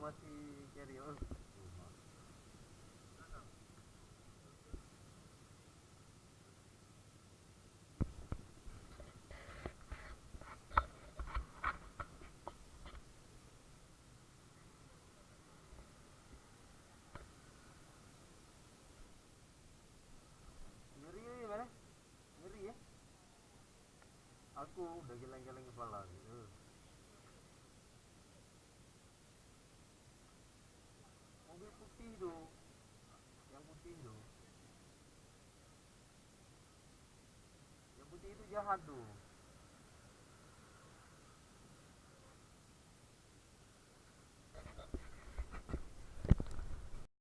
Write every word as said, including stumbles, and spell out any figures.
Masih carrier. Ngeri, eh, mana? Ngeri, eh? Aku udah geleng-geleng kepala gitu. Mobil putih tu. Yang putih tu. Yang putih itu jahat tu.